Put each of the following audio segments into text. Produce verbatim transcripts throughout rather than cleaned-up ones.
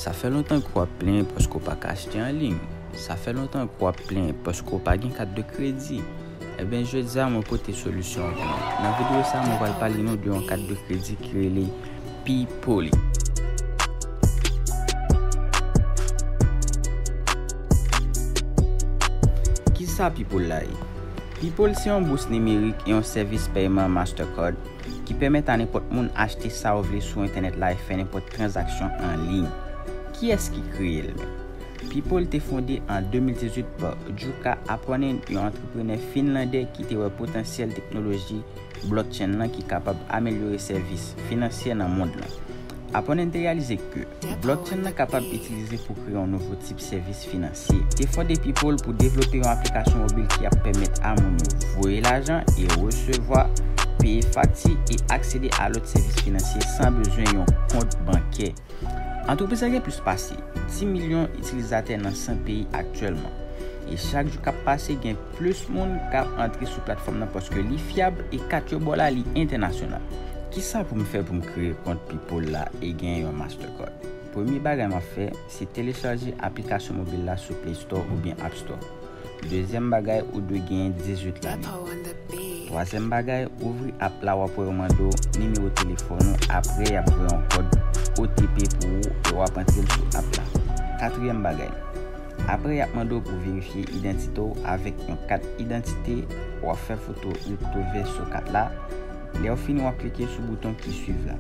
Sa fè lontan ke w ap plenyen paske w pa ka achte an liy. Sa fè lontan ke w ap plenyen paske w pa gen kat de kredi. Ebyen, jodi a mwen pote solisyon an pou nou. Nan videyo sa a, mwen pral pale nou de yon kat de kredi ki rele Peapoli. Kisa Peapoli la ye? Peapoli se yon bous nimerik e yon sèvis pèyman Mastercard ki pèmèt a nenpòt moun achte sa w vle sou entènèt la e fè nenpòt tranzaksyon an liy. Kiyès ki kreye l menm? Peapoli te fonde an de mil dizuit pa Jukka Aponen, yon antreprenè finlandè ki te wè potansyèl teknoloji blockchain lan ki kapab amelyore sèvis finansyè nan mond lan. Aponen te reyalize ke blockchain lan kapab itilize pou kreye yon nouvo tip sèvis finansye. Te fonde Peapoli pou devlope yon aplikasyon mobil ki ap pèmèt a moun yo voye lajan e resevwa, peye fakti e aksede a lòt sèvis finansye san bezwen yon kont bankè. Antrepriz la gen plis pase dis milyon itilizatè nan san peyi aktyèlman. E chak jou k ap pase, gen plis moun k ap antre sou platfòm nan paske li fyab e kat yo ba w la, li entènasyonal. Kisa pou m fè pou m kreye kont Peapoli la e gen yon Mastercard? Premye bagay m ap fè, se telechaje aplikasyon mobil la sou Play Store oubyen App Store. Dezyèm bagay, ou dwe genyen dizuit lane. Twazyèm bagay, ouvri app la, w ap wè yo mande w nimewo telefòn ou, apre y ap voye yon kòd O T P pou ou e w ap antre l sou app la. Katriyèm bagay, apre y ap mande w pou verifye idantite w avèk yon kat idantite, w ap fè foto recto verso kat la. Lè w fini, w ap klike sou bouton ki swiv la.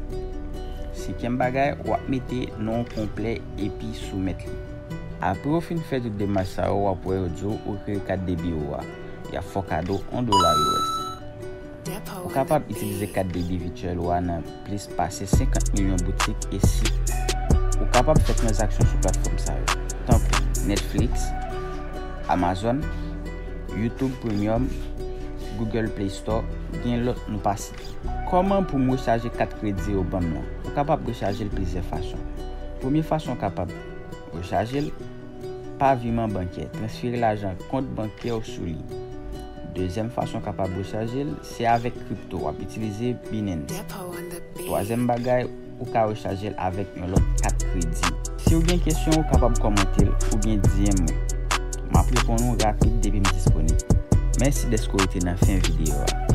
Senkyèm bagay, w ap mete non w konplè epi soumèt li. Apre w fin fè tout demach sa yo, w ap wè yo di w ou kreye kat debi ou a. Y ap fè w kado yon dola U S. Ou kapab itilize kat debi vityèl ou a nan plis pase senkant milyon boutik e sit. Ou kapab fè tranzaksyon sou platfòm sa yo, tankou Netflix, Amazon, YouTube Premium, Google Play Store, gen lòt nou pa site. Kòman pou m rechaje kat kredi yo ban m nan? Ou kapab rechaje l plizyè fason. Premye fason w kapab rechaje l, pa viman bankè, transfere lajan kont bankè w sou li. Dezyèm fason w kapab rechaje l, se avèk kripto, w ap itilize Binance. Twazyèm bagay, ou ka rechaje l avèk yon lòt kat kredi. Si w gen kesyon, ou kapab kòmante l oubyen D M mwen. M ap reponn ou rapid depi m disponib. Mèsi dèske w rete nan fen videyo a.